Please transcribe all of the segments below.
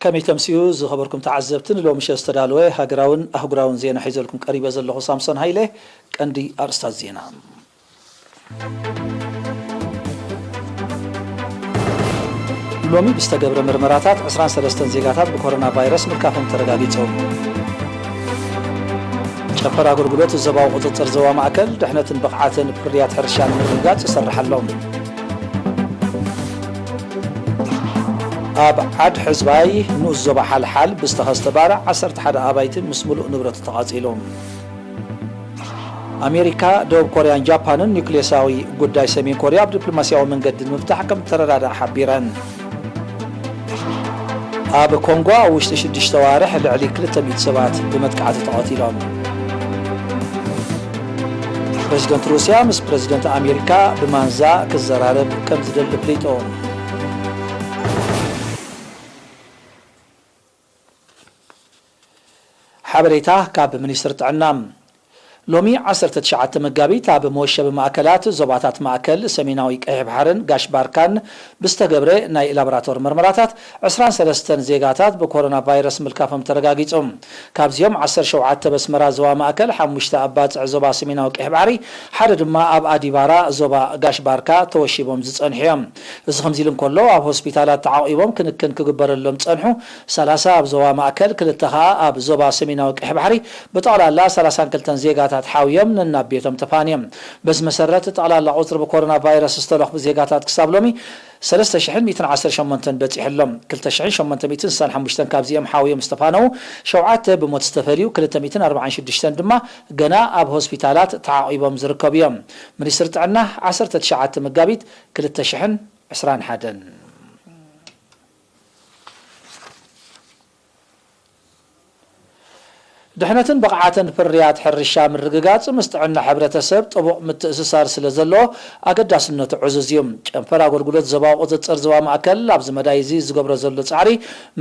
ከመይ ተምስዩ ዝኸበርኩም ተዓዘብቲ፣ ንሎሚ ምሸት ዝተዳለወ ሃገራውን ኣህጉራውን ዜና ሒዘልኩም ቀሪበ ዘለኹ ሳምሶን ሃይለ። ቀንዲ ኣርእስታት ዜና። ሎሚ ብዝተገብረ ምርመራታት ዕስራን ሰለስተን ዜጋታት ብኮሮና ቫይረስ ምልካፎም ተረጋጊጹ። ጨንፈር ኣገልግሎት ዞባዊ ቁጽጽር ዞባ ማእከል ድሕነትን ብቕዓትን ፍርያት ሕርሻ ንምርግጋጽ ይሰርሕ ኣሎ። ኣብ ዓድ ሕዝባይ ንኡስ ዞባ ሓልሓል ብዝተኸስተ ባርዕ ዓሰርተ ሓደ ኣባይቲ ምስ ምሉእ ንብረቱ ተቓጺሉ። ኣሜሪካ፣ ደቡብ ኮርያን ጃፓንን ኒውክሌሳዊ ጉዳይ ሰሜን ኮርያ ብዲፕሎማስያዊ መንገዲ ንምፍታሕ ከም ተረዳድኣ ሓቢረን። ኣብ ኮንጎ ኣብ ውሽጢ ሽዱሽተ ኣዋርሕ ልዕሊ ክልተ ሚእቲ ሰባት ብመጥቃዕቲ ተቐቲሎም። ፕሬዚደንት ሩስያ ምስ ፕሬዚደንት ኣሜሪካ ብማንዛ ክዘራረብ ከም ዝደሊ ኣፍሊጡ። ሓበሬታ ካብ ሚኒስትሪ ጥዕና። ሎሚ ዓሰርተ ትሽዓተ መጋቢት ኣብ መወሸቢ ማእከላት ዞባታት ማእከል፣ ሰሜናዊ ቀይሕ ባሕርን ጋሽ ባርካን ብዝተገብረ ናይ ላቦራቶሪ መርመራታት ዕስራን ሰለስተን ዜጋታት ብኮሮና ቫይረስ ምልካፎም ተረጋጊጹ። ካብዚኦም ዓሰርተ ሸውዓተ ኣብ ኣስመራ ዞባ ማእከል፣ ሓሙሽተ ኣብ ባጽዕ ዞባ ሰሜናዊ ቀይሕ ባሕሪ፣ ሓደ ድማ ኣብ ኣዲባራ ዞባ ጋሽ ባርካ ተወሺቦም ዝጸንሑ እዮም። እዚ ከምዚ ኢሉ እንከሎ፣ ኣብ ሆስፒታላት ተዓቑቦም ክንክን ክግበረሎም ዝጸንሑ ሰላሳ ኣብ ዞባ ማእከል፣ ክልተ ከኣ ኣብ ዞባ ሰሜናዊ ቀይሕ ባሕሪ፣ ብጠቕላላ ሰላሳን ክልተን ዜጋታት ሓውዮም ነናብ ቤቶም ተፋንዮም። በዚ መሰረት፣ ጠቕላላ ቁጽሪ ብኮሮና ቫይረስ ዝተለኽፉ ዜጋታት ክሳብ ሎሚ ሰለስተ ሽሕን ሚእትን ዓሰርተ ሸሞንተን በጺሑ ኣሎ። ክልተ ሽሕን ሸሞንተ ሚእትን ስሳን ሓሙሽተን ካብዚኦም ሓውዮም ዝተፋነዉ፣ ሸውዓተ ብሞት ዝተፈልዩ፣ ክልተ ሚእትን ኣርባዓን ሽዱሽተን ድማ ገና ኣብ ሆስፒታላት ተዓቒቦም ዝርከቡ እዮም። ሚኒስትሪ ጥዕና፣ ዓሰርተ ትሽዓተ መጋቢት ክልተ ሽሕን ዕስራን ሓደን። ድሕነትን ብቕዓትን ፍርያት ሕርሻ ምርግጋጽ ምስ ጥዕና ሕብረተሰብ ጥቡቕ ምትእስሳር ስለ ዘለዎ ኣገዳስነቱ ዕዙዝ እዩ። ጨንፈር ኣገልግሎት ዞባዊ ቁጽጽር ዞባ ማእከል ኣብዚ መዳይ እዚ ዝገብሮ ዘሎ ጻዕሪ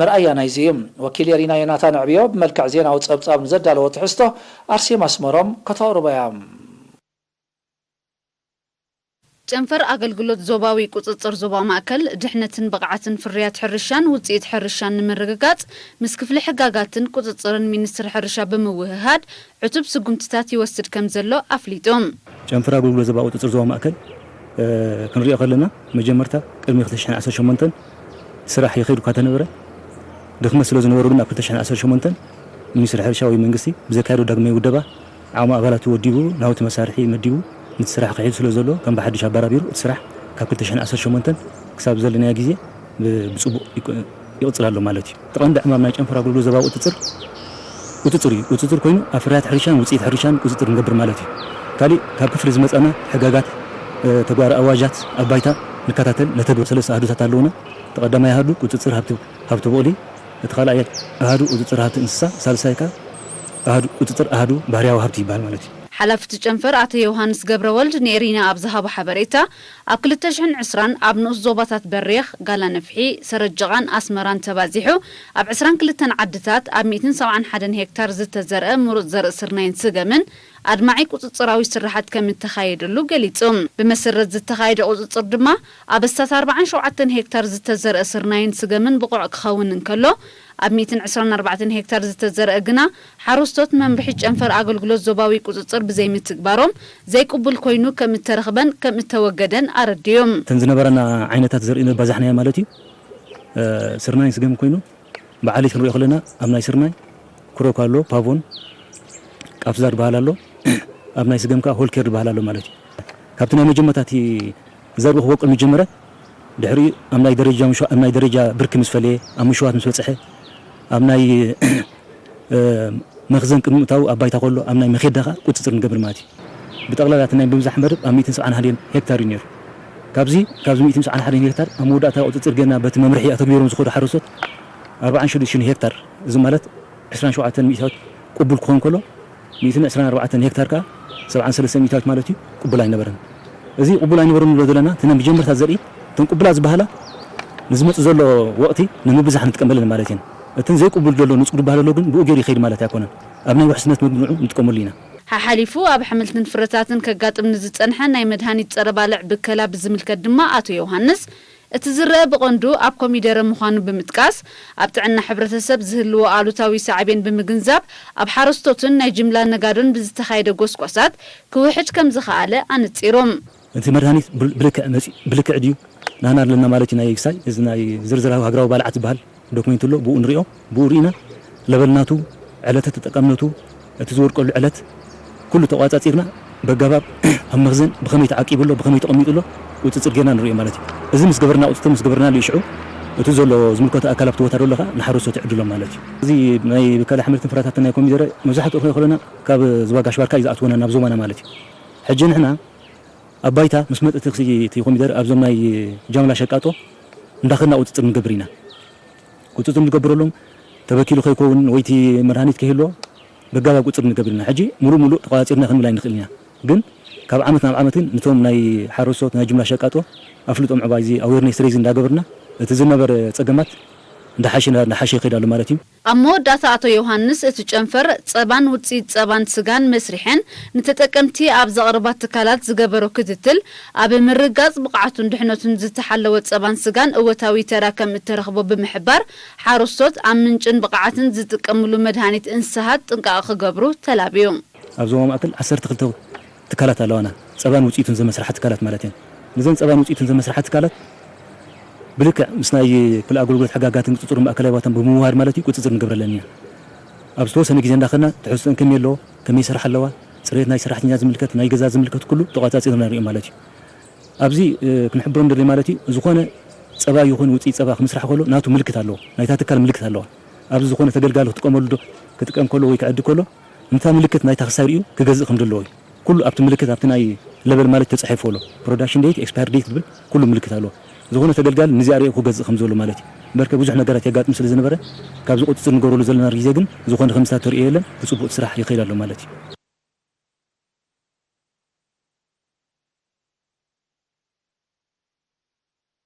መርኣያ ናይዚ እዩ። ወኪል ኤሪና ዮናታን ዕብዮ ብመልክዕ ዜናዊ ጸብጻብ ንዘዳለዎ ትሕዝቶ ኣርሴማ ኣስመሮም ከተቕርቦ እያ። ጨንፈር ኣገልግሎት ዞባዊ ቁጽጽር ዞባ ማእከል፣ ድሕነትን ብቕዓትን ፍርያት ሕርሻን ውጽኢት ሕርሻን ንምርግጋጽ፣ ምስ ክፍሊ ሕጋጋትን ቁጽጽርን ሚኒስትሪ ሕርሻ ብምውህሃድ፣ ዕቱብ ስጉምትታት ይወስድ ከም ዘሎ ኣፍሊጡ። ጨንፈር ኣገልግሎት ዞባ ቁጽጽር ዞባ ማእከል፣ እ፣ ክንሪኦ ከለና፣ መጀመርታ ቅድሚ ክልተ ሽሕን ዓሰርተ ሸሞንተን ስራሕ የኸይዱ እኳ ተነበረ፣ ድኽመት ስለ ዝነበሩ ግን ኣብ ክልተ ሽሕን ዓሰርተ ሸሞንተን ሚኒስትሪ ሕርሻ ወይ መንግስቲ ብዘካየዶ ዳግማይ ውደባ ዓቕሚ ኣባላቱ ወዲቡ፣ ናውቲ መሳርሒ መዲቡ፣ ነቲ ስራሕ ክሒዱ ስለ ዘሎ፣ ከም ብሓድሽ ኣበራቢሩ እቲ ስራሕ ካብ ክልተ ሽሕን ዓሰርተ ሸሞንተን ክሳብ ዘለናዮ ግዜ ብ-፣ ብጽቡቕ ይቅ-፣ ይቕጽል ኣሎ ማለት እዩ። እቲ ቀንዲ ዕማም ናይ ጨንፈር ኣገልግሎት ዞባዊ ቁጽጽር፣ ቁጽጽር እዩ። ቁጽጽር ኮይኑ ኣብ ፍርያት ሕርሻን ውጽኢት ሕርሻን ቁጽጽር ንገብር ማለት እዩ። ካሊእ ካብ ክፍሊ ዝመጸና ሕጋጋት፣ እ፣ ተግባር ኣዋጃት ኣብ ባይታ ንከታተል፣ ነተግብር። ሰለስተ ኣሃዱታት ኣለዉና። እቲ ቀዳማይ ኣሃዱ ቁጽጽር ሃብቲ፣ ሃብቲ ብቑሊ፣ እቲ ካልኣይ ኣሃዱ ቁጽጽር ሃብቲ እንስሳ፣ ሳልሳይ ከኣ ኣሃዱ ቁጽጽር ኣሃዱ ባህርያዊ ሃብቲ ይበሃል ማለት እዩ። ሓላፊ እቲ ጨንፈር ኣቶ ዮሃንስ ገብረወልድ ንኤሪና ኣብ ዝሃቦ ሓበሬታ፣ ኣብ ክልተ ሽሕን ዕስራን ኣብ ንኡስ ዞባታት በሪኽ፣ ጋላነፍሒ፣ ሰረጀቓን ኣስመራን ተባዚሑ፣ ኣብ ዕስራን ክልተን ዓድታት ኣብ ሚእትን ሰብዓን ሓደን ሄክታር ዝተዘርአ ምሩጽ ዘርኢ ስርናይን ስገምን ኣድማዒ ቁጽጽራዊ ስራሓት ከም እተኻየደሉ ገሊጹ። ብመሰረት ዝተኻየደ ቁጽጽር ድማ፣ ኣብ ኣስታት ኣርባዓን ሸውዓተን ሄክታር ዝተዘርአ ስርናይን ስገምን ብቑዕ ክኸውን እንከሎ፣ ኣብ ሚእትን ዕስራን ኣርባዕተን ሄክታር ዝተዘርአ ግና፣ ሓረስቶት መምርሒ ጨንፈር ኣገልግሎት ዞባዊ ቁጽጽር ብዘይምትግባሮም ዘይቅቡል ኮይኑ ከም እተረኽበን ከም እተወገደን ኣረዲኦም። እተን ዝነበራና ዓይነታት ዘርኢ ነባዛሕናዮ ማለት እዩ። እ፣ ስርናይን ስገምን ኮይኑ፣ ብዓሌት ክንሪኦ ከለና፣ ኣብ ናይ ስርናይ ክሮክ ኣሎ፣ ፓቮን፣ ቃፍዛር ዝበሃል ኣሎ፣ ኣብ ናይ ስገም ከኣ ሆልኬር ዝበሃል ኣሎ ማለት እዩ። ካብቲ ናይ መጀመርታ እቲ ዘርኢ ክወቅል ምስ ጀመረ፣ ድሕሪኡ ኣብ ናይ ደረጃ ምሽ-፣ ኣብ ናይ ደረጃ ብርኪ ምስ ፈለየ፣ ኣብ ምሽዋት ምስ በጽሐ፣ ኣብ ናይ፣ እ፣ መኽዘን ቅድሚ ምእታዉ ኣብ ባይታ ከሎ፣ ኣብ ናይ መኼዳ ከኣ ቁጽጽር ንገብር ማለት እዩ። ብጠቕላላ እቲ ናይ ምብዛሕ መደብ ኣብ ሚእትን ሰብዓን ሓደን ሄክታር እዩ ነይሩ። ካብዚ፣ ካብዚ ሚእትን ሰብዓን ሓደን ሄክታር ኣብ መወዳእታ ቁጽጽር ጌርና በቲ መምርሒ ኣተግቢሮም ዝኸዱ ሓረስቶት ኣርባዓን ሽዱሽተን ሄክታር፣ እዚ ማለት ዕስራን ሸውዓተን ሚእታዊት ቅቡል ክኸውን ከሎ፣ ሚእትን ዕስራን ኣርባዕተን ሄክታር ከኣ ሰብዓን ሰለስተን ሚእታዊት ማለት እዩ፣ ቅቡል ኣይነበረን። እዚ ቅቡል ኣይነበረን ንብሎ ዘለና፣ እቲ ናይ መጀመርታ ዘርኢ፣ እተን ቅቡላት ዝበሃላ ንዝመጽእ ዘሎ ወቕቲ ንምብዛሕ ንጥቀመለን ማለት እየን። እተን ዘይቅቡል ዘሎ ንጹግ ዝበሃል ዘሎ ግን ብኡ ገይሩ ይኸይድ ማለት ኣይኮነን። ኣብ ናይ ውሕስነት መግብንዑ ንጥቀመሉ ኢና። ሓሓሊፉ ኣብ ኣሕምልትን ፍረታትን ከጋጥም ንዝጸንሐ ናይ መድሃኒት ጸረ ባልዕ ብከላ ብዝምልከት ድማ ኣቶ ዮሃንስ፣ እቲ ዝረአ ብቐንዱ ኣብ ኮሚደረ ምዃኑ ብምጥቃስ፣ ኣብ ጥዕና ሕብረተሰብ ዝህልዎ ኣሉታዊ ሳዕቤን ብምግንዛብ፣ ኣብ ሓረስቶትን ናይ ጅምላ ነጋዶን ብዝተኻየደ ጎስጓሳት ክውሕድ ከም ዝኸኣለ ኣነጺሮም። እቲ መድሃኒት ብል-፣ ብልክዕ መጺ-፣ ብልክዕ ድዩ? ናህና ኣለና ማለት እዩ። ናይ ክሳይ እዚ ናይ ዝርዝራዊ ሃገራዊ ባልዓት ዝበሃል ዶክሜንት ኣሎ፣ ብኡ ንሪኦ፣ ብኡ ርኢና ለበልናቱ፣ ዕለተ ተጠቃምነቱ፣ እቲ ዝወድቀሉ ዕለት ኩሉ ተቋጻጺርና በጋባብ ኣብ መኽዘን ብኸመይ ተዓቂቡ ኣሎ፣ ብኸመይ ተቐሚጡ ኣሎ፣ ቁጽጽር ጌርና ንሪኦ ማለት እዩ። እዚ ምስ ገበርና፣ ቁጽጽር ምስ ገበርና ልሽዑ እቲ ዘሎ ዝምልከቶ ኣካል ኣብቲ ቦታ ዘሎ ኸዓ ንሓረስቶት ይዕድሎም ማለት እዩ። እዚ ናይ ብካልእ ኣሕምልትን ፍራታትን ናይ ኮሚደረ መብዛሕትኡ ክንሪኦ ከለና ካብ ዞባ ጋሽ ባርካ እዩ ዝኣትወና ናብ ዞባና ማለት እዩ። ሕጂ ንሕና ኣብ ባይታ ምስ መጽእ እቲ ኮሚደረ ኣብዞም ናይ ጃምላ ሸቃጦ እንዳኸድና ቁጽጽር ንገብር ኢና። ቁጽጽር ንገብረሎም ተበኪሉ ከይከውን ወይ እቲ መድሃኒት ከይህልዎ በጋባብ ቁጽጽር ንገብር ኢና። ሕጂ ሙሉእ ሙሉእ ተቋጺርና ክንብል ኣይንኽእልን ኢና። ግን ካብ ዓመት ናብ ዓመት ግን ነቶም ናይ ሓረስቶት ናይ ጅምላ ሸቃጦ ኣፍልጦ ምዕባይ እዚ ኣዌርነስ ሬይዝ እንዳገበርና እቲ ዝነበረ ጸገማት እንዳሓሸ እንዳሓሸ ይኸይድ ኣሎ ማለት እዩ። ኣብ መወዳእታ ኣቶ ዮሃንስ እቲ ጨንፈር ጸባን ውጽኢት ጸባን ስጋን መስሪሐን ንተጠቀምቲ ኣብ ዘቕርባ ትካላት ዝገበሮ ክትትል ኣብ ምርጋጽ ብቕዓቱን ድሕነቱን ዝተሓለወ ጸባን ስጋን እወታዊ ተራ ከም እተረኽቦ ብምሕባር ሓረስቶት ኣብ ምንጭን ብቕዓትን ዝጥቀምሉ መድሃኒት እንስሳት ጥንቃቐ ክገብሩ ተላብዩ። ኣብ ዞባ ማእከል ዓሰርተ ክልተ ትካላት ኣለዋና፣ ጸባን ውጽኢቱን ዘመስርሓ ትካላት ማለት እየን። ነዘን ጸባን ውጽኢቱን ዘመስርሓ ትካላት ብልክዕ ምስ ናይ ክልእ ኣገልግሎት ሕጋጋትን ቁጽጽር ማእከላይ ባይታን ብምውሃድ ማለት እዩ ቁጽጽር ንገብረለን ኢና። ኣብ ዝተወሰነ ግዜ እንዳኸድና ትሕዝቶን ከመይ ኣለዎ፣ ከመይ ይሰርሓ ኣለዋ፣ ጽሬት ናይ ሰራሕተኛ ዝምልከት፣ ናይ ገዛ ዝምልከት ኩሉ ተቋጻጺርና ንሪኦ ማለት እዩ። ኣብዚ፣ እ፣ ክንሕብሮ ንደሊ ማለት እዩ፣ ዝኾነ ጸባ ይኹን ውጽኢት ጸባ ክምስራሕ ከሎ ናቱ ምልክት ኣለዎ፣ ናይታ ትካል ምልክት ኣለዋ። ኣብዚ ዝኾነ ተገልጋሊ ክጥቀመሉ ዶ፣ ክጥቀም ከሎ ወይ ክዕድግ ከሎ፣ ነታ ምልክት ናይታ ክሳይ ርእዩ ክገዝእ ከም ዘለዎ እዩ። ኩሉ ኣብቲ ምልክት፣ ኣብቲ ናይ ለበል ማለት ተጻሒፉ ኣሎ። ፕሮዳክሽን ዴት፣ ኤክስፓየር ዴት ዝብል ኩሉ ምልክት ኣለዎ። ዝኾነ ተገልጋሊ ነዚኣ ርእዩ ክገዝእ ከም ዘሎ ማለት እዩ። እምበርከ ብዙሕ ነገራት የጋጥም ስለ ዝነበረ፣ ካብዚ ቁጽጽር ንገብረሉ ዘለና ግዜ ግን ዝኾነ ከምስታት ተርእዮ የለን፣ ብጽቡቕ ስራሕ ይኸይድ ኣሎ ማለት እዩ።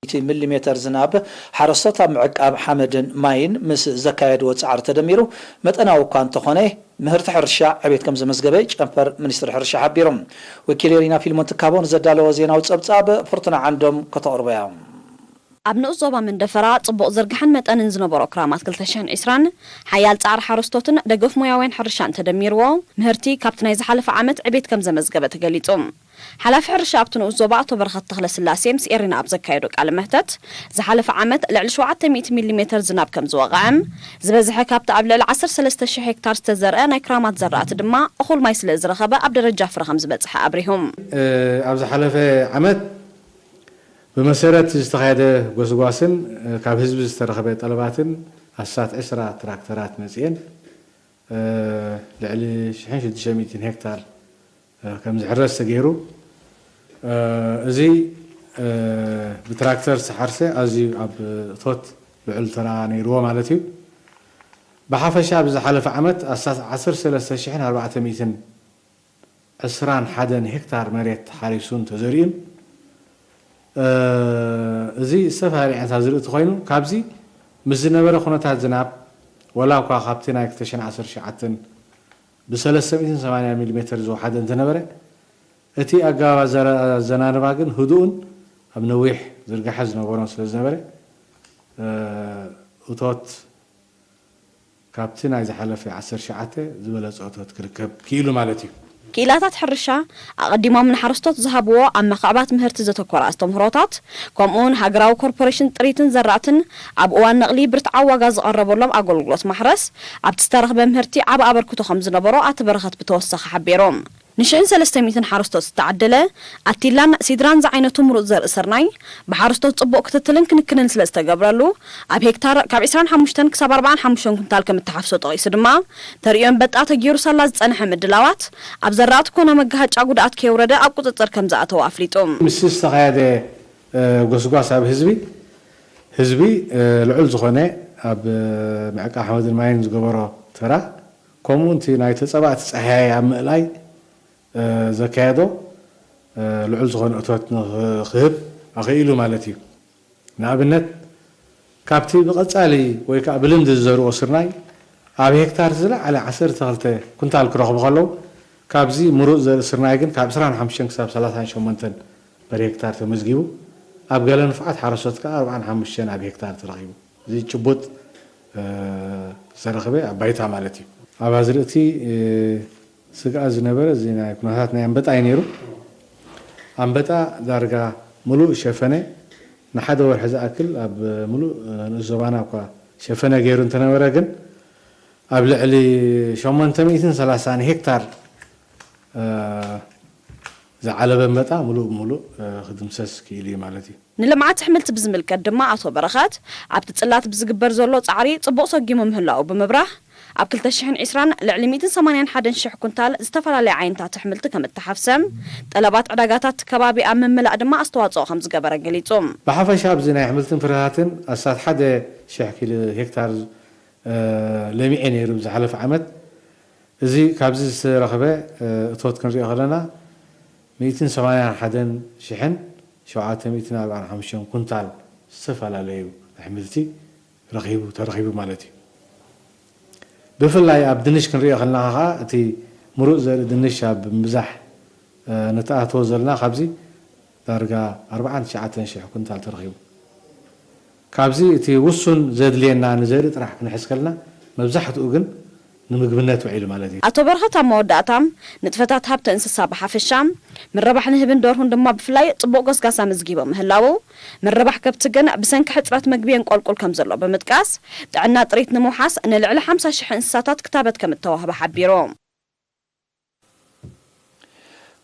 ሚእቲ ሚሊሜተር ዝናብ ሓረስቶት ኣብ ምዕቃብ ሓመድን ማይን ምስ ዘካየድዎ ጻዕሪ ተደሚሩ መጠናዊ እኳ እንተኾነ ምህርቲ ሕርሻ ዕቤት ከም ዘመዝገበ ጨንፈር ሚኒስትሪ ሕርሻ ሓቢሩ። ወኪል የሪና ፊልሞን ትካቦ ንዘዳለዎ ዜናዊ ጸብጻብ ፍርቱና ዓንዶም ከተቕርቦ እያ። ኣብ ንኡስ ዞባ መንደፈራ ጽቡቕ ዝርግሐን መጠንን ዝነበሮ ክራማት ክልተ ሽሕን ዕስራን ሓያል ጻዕሪ ሓረስቶትን ደገፍ ሞያውያን ሕርሻን ተደሚርዎ ምህርቲ ካብቲ ናይ ዝሓለፈ ዓመት ዕቤት ከም ዘመዝገበ ተገሊጹ። ሓላፊ ሕርሻ ኣብቲ ንኡስ ዞባ ኣቶ በረኸት ተኽለስላሴ ምስ ኤሪና ኣብ ዘካየዶ ቃለ መሕተት፣ ዝሓለፈ ዓመት ልዕሊ ሸውዓተ ሚእቲ ሚሊ ሜተር ዝናብ ከም ዝወቕዐ፣ ዝበዝሐ ካብቲ ኣብ ልዕሊ ዓሰርተ ሰለስተ ሽሕ ሄክታር ዝተዘርአ ናይ ክራማት ዘራእቲ ድማ እኹል ማይ ስለ ዝረኸበ ኣብ ደረጃ ፍረ ከም ዝበጽሐ ኣብሪሁ። እ፣ ኣብ ዝሓለፈ ዓመት ብመሰረት ዝተኻየደ ጎስጓስን፣ እ፣ ካብ ህዝቢ ዝተረኸበ ጠለባትን ኣስታት ዕስራ ትራክተራት መጺኤን፣ እ፣ ልዕሊ ሽሕን ሽዱሽተ ሚእትን ሄክታር፣ እ፣ ከም ዝሕረስ ተገይሩ። እ፣ እዚ፣ እ፣ ብትራክተር ዝተሓርሰ ኣዝዩ ኣብ እቶት ልዑል ተራ ነይርዎ ማለት እዩ። ብሓፈሻ ኣብዚ ዝሓለፈ ዓመት ኣስታት ዓሰርተ ሰለስተ ሽሕን ኣርባዕተ ሚእትን ዕስራን ሓደን ሄክታር መሬት ተሓሪሱን ተዘሪኡን። እ፣ እዚ ዝተፈላለዩ ዓይነት ኣዝርእቲ ኮይኑ፣ ካብዚ ምስ ዝነበረ ኩነታት ዝናብ፣ ወላ እኳ ካብቲ ናይ ክልተ ሽሕን ዓሰርተ ትሽዓተን ብሰለስተ ሚእትን ሰማንያን ሚሊ ሜተር ዝወሓደ እንተነበረ፣ እቲ ኣገባብ ኣዘራ-፣ ኣዘናንባ ግን ህዱእን ኣብ ነዊሕ ዝርጋሐ ዝነበሮን ስለ ዝነበረ፣ እ፣ እቶት ካብቲ ናይ ዝሓለፈ ዓሰርተ ትሽዓተ ዝበለጸ እቶት ክርከብ ክኢሉ ማለት እዩ። ክኢላታት ሕርሻ ኣቐዲሞም ንሓረስቶት ዝሃብዎ ኣብ ምኽዕባት ምህርቲ ዘተኮረ ኣስተምህሮታት፣ ከምኡውን ሃገራዊ ኮርፖሬሽን ጥሪትን ዘራእትን ኣብ እዋን ነቕሊ ብርትዓዊ ዋጋ ዝቐረበሎም ኣገልግሎት ማሕረስ፣ ኣብቲ ዝተረኽበ ምህርቲ ዓቢ ኣበርክቶ ከም ዝነበሮ ኣቶ በረኸት ብተወሳኺ ሓቢሩ። ንሽሕን ሰለስተ ሚእትን ሓረስቶት ዝተዓደለ ኣቲላን ሲድራን ዝዓይነቱ ምሩጽ ዘርኢ ስርናይ፣ ብሓረስቶት ጽቡቕ ክትትልን ክንክንን ስለ ዝተገብረሉ፣ ኣብ ሄክታር ካብ ዕስራን ሓሙሽተን ክሳብ ኣርባዓን ሓሙሽተን ኩንታል ከም እተሓፍሶ ጠቒሱ ድማ፣ ተርእዮ ኣንበጣ ተገይሩ ሳላ ዝጸንሐ ምድላዋት፣ ኣብ ዘራእቲ ኮነ መጋሃጫ ጉድኣት ከየውረደ ኣብ ቁጽጽር ከም ዝኣተወ ኣፍሊጡ። ምስ ዝተኻየደ፣ እ፣ ጎስጓስ ኣብ ህዝቢ፣ ህዝቢ፣ እ፣ ልዑል ዝኾነ ኣብ፣ እ፣ ምዕቃብ ሓመድን ማይን ዝገበሮ ተራ፣ ከምኡ እቲ ናይ ተጸባእቲ ጸሃያይ ኣብ ምእላይ፣ እ፣ ዘካየዶ፣ እ፣ ልዑል ዝኾነ እቶት ንኽህብ ኣኽኢሉ ማለት እዩ። ንኣብነት፣ ካብቲ ብቐጻሊ ወይ ከኣ ብልምዲ ዝዘርኦ ስርናይ ኣብ ሄክታር ዝለዓለ ዓሰርተ ክልተ ኩንታል ክረኽቡ ከለዉ፣ ካብዚ ምሩጽ ዘርኢ ስርናይ ግን ካብ ዕስራን ሓሙሽተን ክሳብ ሰላሳን ሸሞንተን ፐር ሄክታር ተመዝጊቡ፣ ኣብ ገለ ንፉዓት ሓረስቶት ከኣ ኣርባዓን ሓሙሽተን ኣብ ሄክታር ተረኺቡ። እዚ ጭቡጥ ዝተረኽበ ኣብ ባይታ ማለት እዩ። ኣብ ኣዝርእቲ ስግኣት ዝነበረ እዚ ናይ ኩነታት ናይ ኣንበጣ እዩ ነይሩ። ኣንበጣ ዳርጋ ምሉእ ሸፈነ። ንሓደ ወርሒ ዝኣክል ኣብ ምሉእ ንኡስ ዞባና እኳ ሸፈነ ገይሩ እንተነበረ ግን ኣብ ልዕሊ ሸሞንተ ሚእትን ሰላሳን ሄክታር ዝዓለበ ኣንበጣ ምሉእ ብምሉእ ክድምሰስ ክኢሉ እዩ ማለት እዩ። ንልምዓት ኣሕምልቲ ብዝምልከት ድማ ኣቶ በረኸት ኣብቲ ፅላት ብዝግበር ዘሎ ፃዕሪ ፅቡቕ ሰጊሙ ምህላዉ ብምብራህ ኣብ ክልተ ሽሕን ዕስራን ልዕሊ ሚእትን ሰማንያን ሓደን ሽሕ ኩንታል ዝተፈላለየ ዓይነታት ኣሕምልቲ ከምእተሓፍሰን ጠለባት ዕዳጋታት ከባቢ ኣብ ምምላእ ድማ ኣስተዋፅኦ ከምዝገበረ ገሊፁ። ብሓፈሻ ኣብዚ ናይ ኣሕምልትን ፍረታትን ኣስታት ሓደ ሽሕ ኪሎ ሄክታር ለሚዐ ነይሩ ዝሓለፈ ዓመት። እዚ ካብዚ ዝተረኽበ እቶት ክንሪኦ ከለና ሚእትን ሰማንያን ሓደን ሽሕን ሸውዓተ ሚእትን ኣርባዓን ሓሙሽተን ኩንታል ዝተፈላለዩ ኣሕምልቲ ረኺቡ ተረኺቡ ማለት እዩ። ብፍላይ ኣብ ድንሽ ክንሪኦ ከለና ከዓ እቲ ምሩፅ ዘርኢ ድንሽ ኣብ ምብዛሕ ንተኣትዎ ዘለና ካብዚ ዳርጋ ኣርባዓን ትሽዓተን ሽሕ ኩንታል ተረኺቡ። ካብዚ እቲ ውሱን ዘድልየና ንዘርኢ ጥራሕ ክንሕዝ ከለና መብዛሕትኡ ግን ንምግብነት ውዒሉ ማለት እዩ። ኣቶ በረኸት ኣብ መወዳእታ ንጥፈታት ሃብቲ እንስሳ ብሓፈሻ ምርባሕ ንህብን ደርሁን ድማ ብፍላይ ፅቡቕ ጎስጋስ ኣመዝጊቦም ምህላዉ ምርባሕ ከብቲ ግን ብሰንኪ ሕፅረት ምግቢ የንቆልቁል ከምዘሎ ብምጥቃስ ጥዕና ጥሪት ንምውሓስ ንልዕሊ ሓምሳ ሽሕ እንስሳታት ክታበት ከምእተዋህበ ሓቢሩ።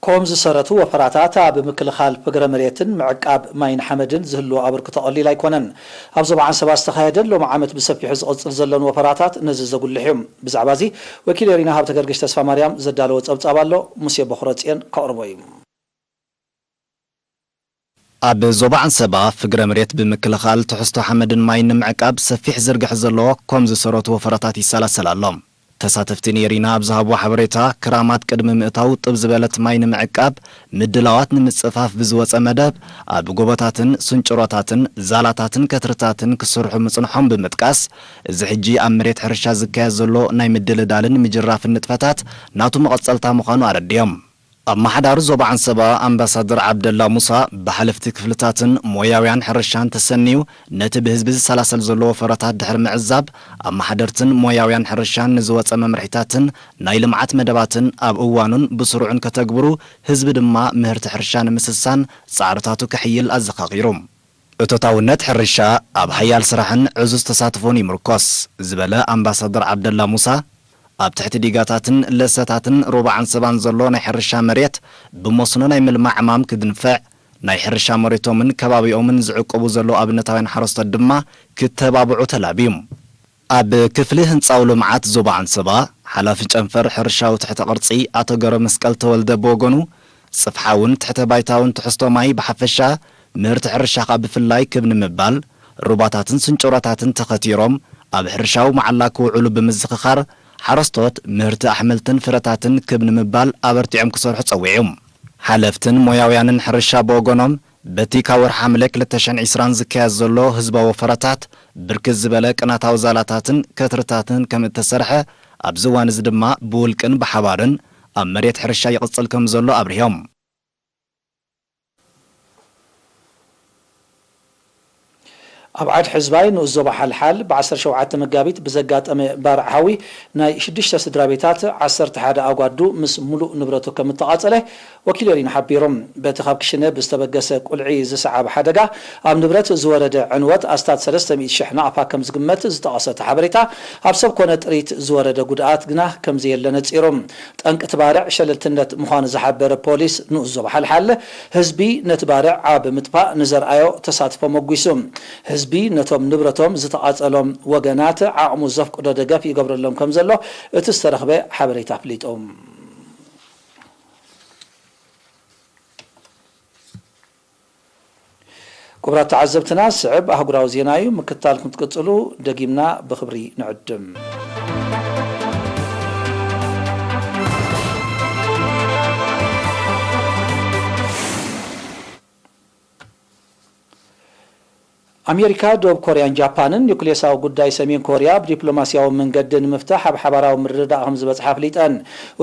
ኮም ዝሰረቱ ወፈራታት ኣብ ምክልኻል ፍግረ መሬትን ምዕቃብ ማይን ሓመድን ዝህልዎ ኣበርክቶ ቀሊል ኣይኮነን። ኣብ ዞባ ዓንሰባ ዝተኻየደን ሎሚ ዓመት ብሰፊሑ ዝቕጽል ዘሎን ወፈራታት ነዚ ዘጉልሕ እዩ። ብዛዕባ እዚ ወኪል ኤሪና ሃብተገርግሽ ተስፋማርያም ዘዳለዎ ጸብጻብ ኣሎ፣ ሙሴ በኹረጽዮን ከቕርቦ እዩ። ኣብ ዞባ ዓንሰባ፣ ፍግረ መሬት ብምክልኻል ትሕዝቶ ሓመድን ማይን ንምዕቃብ ሰፊሕ ዝርግሐ ዘሎ ኮም ዝሰረቱ ወፈራታት ይሰላሰል ኣሎ። ተሳተፍቲ ንኤሪና ኣብ ዝሃብዎ ሓበሬታ፣ ክራማት ቅድሚ ምእታው ጥብ ዝበለት ማይ ንምዕቃብ ምድላዋት ንምጽፋፍ ብዝወጸ መደብ፣ ኣብ ጎቦታትን ስንጭሮታትን ዛላታትን ከትርታትን ክስርሑ ምጽንሖም ብምጥቃስ፣ እዚ ሕጂ ኣብ መሬት ሕርሻ ዝካየድ ዘሎ ናይ ምድልዳልን ምጅራፍን ንጥፈታት ናቱ መቐጸልታ ምዃኑ ኣረዲኦም። ኣመሓዳሪ ዞባ ዓንሰባ ኣምባሳደር ዓብደላ ሙሳ፣ ብሓለፍቲ ክፍልታትን ሞያውያን ሕርሻን ተሰንዩ ነቲ ብህዝቢ ዝሰላሰል ዘሎ ወፈራታት ድሕሪ ምዕዛብ፣ ኣመሓደርትን ሞያውያን ሕርሻን ንዝወጸ መምርሒታትን ናይ ልምዓት መደባትን ኣብ እዋኑን ብስሩዕን ከተግብሩ፣ ህዝቢ ድማ ምህርቲ ሕርሻ ንምስሳን ጻዕርታቱ ከሕይል ኣዘኻኺሩ። እቶታውነት ሕርሻ ኣብ ሓያል ስራሕን ዕዙዝ ተሳትፎን ይምርኮስ ዝበለ ኣምባሳደር ዓብደላ ሙሳ፣ ኣብ ትሕቲ ዲጋታትን ለሰታትን ሩባ ዓንሰባን ዘሎ ናይ ሕርሻ መሬት ብመስኖ ናይ ምልማዕ ዕማም ክድንፍዕ፣ ናይ ሕርሻ መሬቶምን ከባቢኦምን ዝዕቅቡ ዘለዉ ኣብነታውያን ሓረስቶት ድማ ክተባብዑ ተላብዩ። ኣብ ክፍሊ ህንጻዊ ልምዓት ዞባ ዓንሰባ፣ ሓላፊ ጨንፈር ሕርሻዊ ትሕተ ቅርጺ ኣቶ ገብረመስቀል ተወልደ ብወገኑ፣ ጽፍሓውን ትሕተ ባይታውን ትሕዝቶ ማይ ብሓፈሻ፣ ምህርቲ ሕርሻ ከኣ ብፍላይ ክብ ንምባል፣ ሩባታትን ስንጭሮታትን ተኸቲሮም ኣብ ሕርሻዊ መዓላ ክውዕሉ ብምዝኽኻር፣ ሓረስቶት ምህርቲ ኣሕምልትን ፍረታትን ክብ ንምባል ኣበርቲዖም ክሰርሑ ጸዊዑ። ሓለፍትን ሞያውያንን ሕርሻ ብወገኖም፣ በቲ ካብ ወርሒ ሓምለ ክልተ ሽሕን ዕስራን ዝካየድ ዘሎ ህዝባዊ ወፈራታት፣ ብርክት ዝበለ ቅናታዊ ዛላታትን ከትርታትን ከም እተሰርሐ፣ ኣብዚ እዋን እዚ ድማ ብውልቅን ብሓባርን ኣብ መሬት ሕርሻ ይቕጽል ከም ዘሎ ኣብሪሆም። ኣብ ዓድ ሕዝባይ ንኡስ ዞባ ሓልሓል ብ ዓሰርተ ሸውዓተ መጋቢት ብዘጋጠመ ባርዕ ሓዊ ናይ ሽዱሽተ ስድራ ቤታት ዓሰርተ ሓደ ኣጓዱ ምስ ሙሉእ ንብረቱ ከም እተቓጸለ ወኪል ኤሪና ሓቢሩ። በቲ ካብ ክሽነ ብዝተበገሰ ቁልዒ ዝሰዓበ ሓደጋ ኣብ ንብረት ዝወረደ ዕንወት ኣስታት ሰለስተ ሚእቲ ሽሕ ናቕፋ ከም ዝግመት ዝጠቐሰ እቲ ሓበሬታ፣ ኣብ ሰብ ኮነ ጥሪት ዝወረደ ጉድኣት ግና ከም ዘየለ ነጺሩ። ጠንቂ እቲ ባርዕ ሸለልትነት ምዃኑ ዝሓበረ ፖሊስ ንኡስ ዞባ ሓልሓል፣ ህዝቢ ነቲ ባርዕ ኣብ ምጥፋእ ንዘርኣዮ ተሳትፎ ሞጒሱ። ህዝቢ ነቶም ንብረቶም ዝተቓጸሎም ወገናት ዓቕሙ ዘፍቅዶ ደገፍ ይገብረሎም ከም ዘሎ እቲ ዝተረኽበ ሓበሬታ ኣፍሊጡ። ክቡራት ተዓዘብትና፣ ስዕብ ኣህጉራዊ ዜና እዩ። ምክትታል ክትቅጽሉ ደጊምና ብኽብሪ ንዕድም። ኣሜሪካ፣ ደቡብ ኮርያን ጃፓንን ኒውክሌሳዊ ጉዳይ ሰሜን ኮርያ ብዲፕሎማስያዊ መንገዲ ንምፍታሕ ኣብ ሓባራዊ ምርድዳእ ከም ዝበጽሓ ኣፍሊጠን።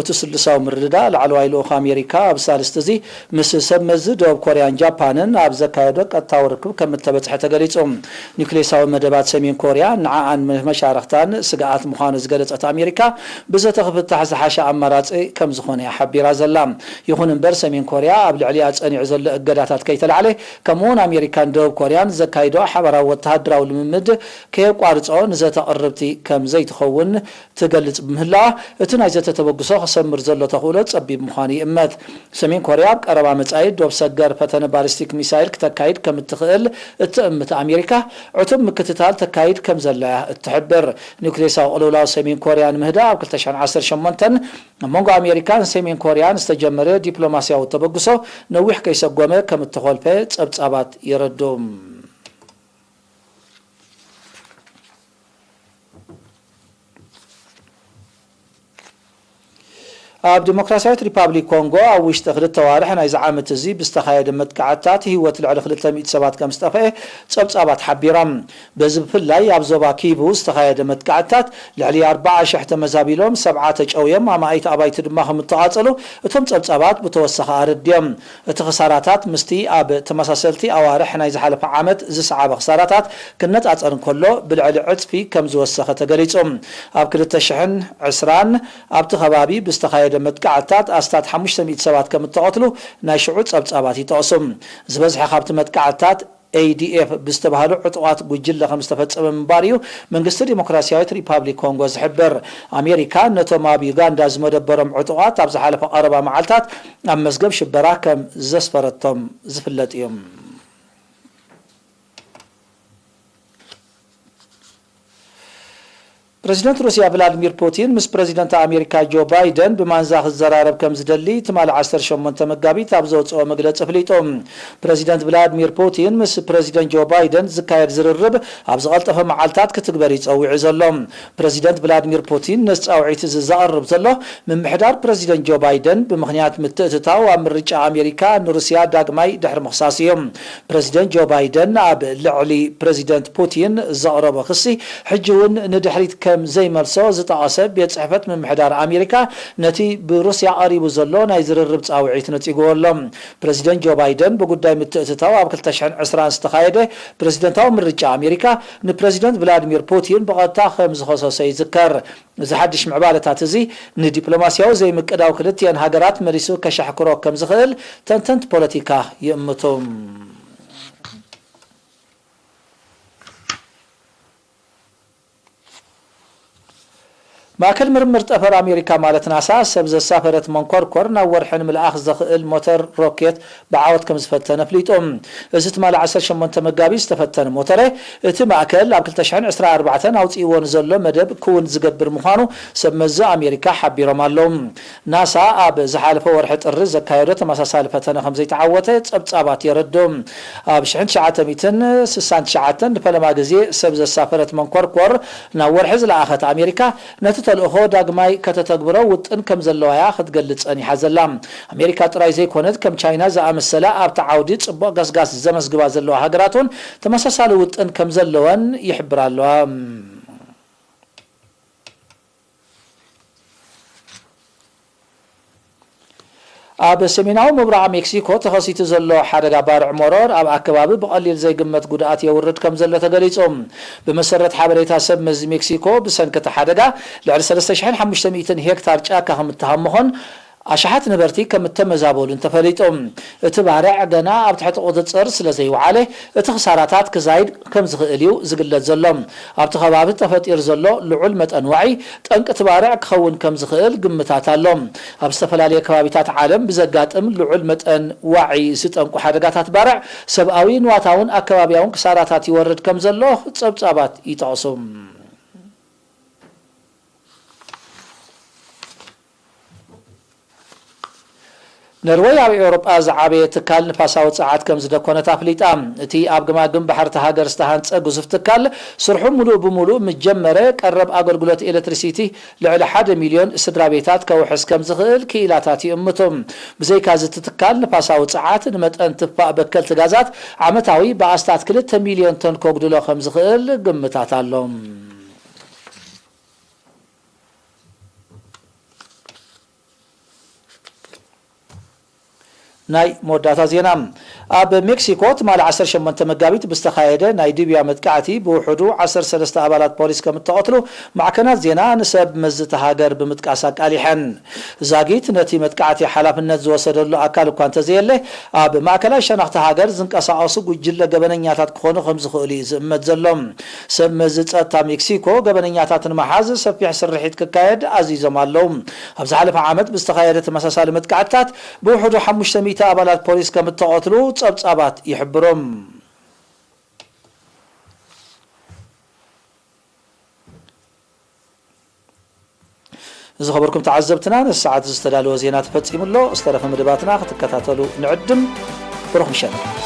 እቲ ስሉሳዊ ምርድዳእ፣ ላዕለዋይ ልኡኽ ኣሜሪካ ኣብ ሳልስቲ እዚ ምስ ሰብ መዚ ደቡብ ኮርያን ጃፓንን ኣብ ዘካየዶ ቀጥታዊ ርክብ ከም እተበጽሐ ተገሊጹ። ኒውክሌሳዊ መደባት ሰሜን ኮርያ ንዓኣን መሻርኽታን ስግኣት ምዃኑ ዝገለጸት ኣሜሪካ፣ ብዘተ ክፍታሕ ዝሓሸ ኣማራጺ ከም ዝኾነ እያ ሓቢራ ዘላ። ይኹን እምበር፣ ሰሜን ኮርያ ኣብ ልዕሊኣ ጸኒዑ ዘሎ እገዳታት ከይተላዕለ፣ ከምኡውን ኣሜሪካን ደቡብ ኮርያን ዘካይዶ ሓባራዊ ወተሃደራዊ ልምምድ ከየቋርጾ ንዘተ ቅርብቲ ከም ዘይትኸውን ትገልጽ ብምህላዋ፣ እቲ ናይ ዘተ ተበግሶ ክሰምር ዘሎ ተኽእሎ ጸቢብ ምዃኑ ይእመት። ሰሜን ኮርያ ኣብ ቀረባ መጻኢ ዶብ ሰገር ፈተነ ባሊስቲክ ሚሳይል ክተካይድ ከም እትኽእል እትእምት ኣሜሪካ፣ ዕቱብ ምክትታል ተካይድ ከም ዘላ እያ እትሕብር። ኒውክሌሳዊ ቅልውላው ሰሜን ኮርያ ንምህዳእ ኣብ ክልተ ሽሕን ዓሰርተ ሸሞንተን ኣብ መንጎ ኣሜሪካን ሰሜን ኮርያን ዝተጀመረ ዲፕሎማስያዊ ተበግሶ ነዊሕ ከይሰጎመ ከም እተኾልፈ ጸብጻባት የረድኡ። ኣብ ዲሞክራሲያዊት ሪፓብሊክ ኮንጎ ኣብ ውሽጢ ክልተ ዋርሕ ናይዚ ዓመት እዚ ብዝተኻየደ መጥቃዕትታት ህይወት ልዕሊ ክልተ ሚእቲ ሰባት ከም ዝጠፍአ ጸብጻባት ሓቢሮም። በዚ ብፍላይ ኣብ ዞባ ኪቡ ዝተኻየደ መጥቃዕትታት ልዕሊ ኣርባዓ ሽሕ ተመዛቢሎም፣ ሰብዓ ተጨውዮም፣ ኣማኢት ኣባይቲ ድማ ከም እተቓጸሉ እቶም ጸብጻባት ብተወሳኺ ኣረድዮም። እቲ ክሳራታት ምስቲ ኣብ ተመሳሰልቲ ኣዋርሕ ናይ ዝሓለፈ ዓመት ዝሰዓበ ክሳራታት ክነጻጸር እንከሎ ብልዕሊ ዕጽፊ ከም ዝወሰኸ ተገሊጹ። ኣብ ክልተ ሽሕን ዕስራን ኣብቲ ከባቢ ብዝተኻየደ መጥቃዕትታት ኣስታት ሓሙሽተ ሚእቲ ሰባት ከም እተቐትሉ ናይ ሽዑ ጸብጻባት ይጠቕሱ። ዝበዝሐ ካብቲ መጥቃዕትታት ኤ ዲ ኤፍ ብዝተባህሉ ዕጡቓት ጉጅለ ከም ዝተፈጸመ ምንባር እዩ መንግስቲ ዲሞክራሲያዊት ሪፓብሊክ ኮንጎ ዝሕብር። ኣሜሪካ ነቶም ኣብ ዩጋንዳ ዝመደበሮም ዕጡቓት ኣብ ዝሓለፈ ቀረባ መዓልታት ኣብ መዝገብ ሽበራ ከም ዘስፈረቶም ዝፍለጥ እዩ። ፕረዚደንት ሩስያ ቭላድሚር ፑቲን ምስ ፕረዚደንት ኣሜሪካ ጆ ባይደን ብማንዛ ክዘራረብ ከም ዝደሊ ትማሊ ዓሰርተ ሸሞንተ መጋቢት ኣብ ዘውፅኦ መግለፂ ኣፍሊጡ። ፕረዚደንት ቭላድሚር ፑቲን ምስ ፕረዚደንት ጆ ባይደን ዝካየድ ዝርርብ ኣብ ዝቐልጠፈ መዓልታት ክትግበር እዩ ጸዊዑ ዘሎ። ፕረዚደንት ቭላድሚር ፑቲን ነዚ ጻውዒት እዚ ዘቕርብ ዘሎ፣ ምምሕዳር ፕረዚደንት ጆ ባይደን ብምኽንያት ምትእትታው ኣብ ምርጫ ኣሜሪካ ንሩስያ ዳግማይ ድሕሪ ምኽሳስ እዩ። ፕረዚደንት ጆ ባይደን ኣብ ልዕሊ ፕረዚደንት ፑቲን ዘቕረቦ ክሲ፣ ሕጂ እውን ንድሕሪት ከም ዘይመልሶ ዝጠቐሰ ቤት ጽሕፈት ምምሕዳር ኣሜሪካ፣ ነቲ ብሩስያ ቀሪቡ ዘሎ ናይ ዝርርብ ጻውዒት ነጺግዎ ኣሎ። ፕረዚደንት ጆ ባይደን ብጉዳይ ምትእትታው ኣብ ክልተ ሽሕን ዕስራን ዝተኻየደ ፕረዚደንታዊ ምርጫ ኣሜሪካ ንፕረዚደንት ቭላድሚር ፑቲን ብቐጥታ ከም ዝኸሰሶ ይዝከር። እዚ ሓድሽ ምዕባለታት እዚ ንዲፕሎማስያዊ ዘይምቅዳው ክልቲአን ሃገራት መሊሱ ከሻሕክሮ ከም ዝኽእል ተንተንቲ ፖለቲካ ይእምቱ። ማእከል ምርምር ጠፈር ኣሜሪካ ማለት ናሳ፣ ሰብ ዘሳፈረት መንኮርኮር ናብ ወርሒ ንምልኣኽ ዘኽእል ሞተር ሮኬት ብዓወት ከም ዝፈተነ ኣፍሊጡ። እዚ ትማሊ ዓሰርተ ሸሞንተ መጋቢት ዝተፈተነ ሞተረ፣ እቲ ማእከል ኣብ ክልተ ሽሕን ዕስራን ኣርባዕተን ኣውጺእዎ ንዘሎ መደብ ክውን ዝገብር ምዃኑ ሰብ መዚ ኣሜሪካ ሓቢሮም ኣለዉ። ናሳ ኣብ ዝሓለፈ ወርሒ ጥሪ ዘካየዶ ተመሳሳሊ ፈተነ ከም ዘይተዓወተ ጸብጻባት የረድኡ። ኣብ ሽሕን ትሽዓተ ሚእትን ስሳን ትሽዓተን ንፈለማ ግዜ ሰብ ዘሳፈረት መንኮርኮር ናብ ወርሒ ዝለኣኸት ኣሜሪካ፣ ነቲ ተልእኾ ዳግማይ ከተተግብሮ ውጥን ከም ዘለዋ እያ ክትገልጽ ጸኒሓ ዘላ። ኣሜሪካ ጥራይ ዘይኮነት፣ ከም ቻይና ዝኣመሰላ ኣብቲ ዓውዲ ጽቡቕ ገስጋስ ዘመዝግባ ዘለዋ ሃገራት እውን ተመሳሳሊ ውጥን ከም ዘለወን ይሕብራ ኣለዋ። ኣብ ሰሜናዊ ምብራቕ ሜክሲኮ ተኸሲቱ ዘሎ ሓደጋ ባርዕ መሮር ኣብ ኣከባቢ ብቐሊል ዘይግመት ጉድኣት የውርድ ከም ዘሎ ተገሊጹ። ብመሰረት ሓበሬታ ሰብ መዚ ሜክሲኮ፣ ብሰንኪ እቲ ሓደጋ ልዕሊ ሰለስተ ሽሕን ሓሙሽተ ሚእትን ሄክታር ጫካ ከም እተሃመኾን ኣሽሓት ነበርቲ ከም እተመዛበሉን ተፈሊጡ። እቲ ባርዕ ገና ኣብ ትሕቲ ቁጽጽር ስለ ዘይወዓለ፣ እቲ ክሳራታት ክዛይድ ከም ዝኽእል እዩ ዝግለጽ ዘሎ። ኣብቲ ከባቢ ተፈጢሩ ዘሎ ልዑል መጠን ዋዒ፣ ጠንቂ እቲ ባርዕ ክኸውን ከም ዝኽእል ግምታት ኣሎ። ኣብ ዝተፈላለየ ከባቢታት ዓለም ብዘጋጥም ልዑል መጠን ዋዒ ዝጠንቁ ሓደጋታት ባርዕ፣ ሰብኣዊ፣ ንዋታውን ኣከባብያውን ክሳራታት ይወርድ ከም ዘሎ ጸብጻባት ይጠቕሱ። ኖርወይ ኣብ ኤውሮጳ ዝዓበየ ትካል ንፋሳዊ ጸዓት ከም ዝደኮነት ኣፍሊጣ። እቲ ኣብ ገማግም ባሕርቲ ሃገር ዝተሃንጸ ግዙፍ ትካል ስርሑ ምሉእ ብምሉእ ምስ ጀመረ፣ ቀረብ ኣገልግሎት ኤሌክትሪሲቲ ልዕሊ ሓደ ሚልዮን ስድራ ቤታት ከውሕስ ከም ዝኽእል ክኢላታት ይእምቱ። ብዘይካዚ፣ እቲ ትካል ንፋሳዊ ጸዓት ንመጠን ትፋእ በከልቲ ጋዛት ዓመታዊ ብኣስታት ክልተ ሚልዮን ቶን ከጉድሎ ከም ዝኽእል ግምታት ኣሎ። ናይ መወዳእታ ዜና። ኣብ ሜክሲኮ ትማሊ ዓሰርተ ሸሞንተ መጋቢት ብዝተኻየደ ናይ ድብያ መጥቃዕቲ ብውሕዱ ዓሰርተ ሰለስተ ኣባላት ፖሊስ ከም እተቐትሉ ማዕከናት ዜና ንሰብ መዚ እታ ሃገር ብምጥቃስ ኣቃሊሐን። ዛጊት ነቲ መጥቃዕቲ ሓላፍነት ዝወሰደሉ ኣካል እኳ እንተዘየለ፣ ኣብ ማእከላይ ሸነኽቲ ሃገር ዝንቀሳቐሱ ጉጅለ ገበነኛታት ክኾኑ ከም ዝኽእሉ እዩ ዝእመት ዘሎ። ሰብ መዚ ጸጥታ ሜክሲኮ ገበነኛታት ንምሓዝ ሰፊሕ ስርሒት ክካየድ ኣዚዞም ኣለዉ። ኣብ ዝሓለፈ ዓመት ብዝተኻየደ ተመሳሳሊ መጥቃዕትታት ብውሕዱ ሓሙሽተ ሚእቲ ኣባላት ፖሊስ ከም እተቐትሉ ጸብጻባት ይሕብሩ። ዝኸበርኩም ተዓዘብትና፣ ነዚ ሰዓት ዝተዳለወ ዜና ተፈጺሙ ኣሎ። ዝተረፈ መደባትና ክትከታተሉ ንዕድም። ብሩኽ ምሸት።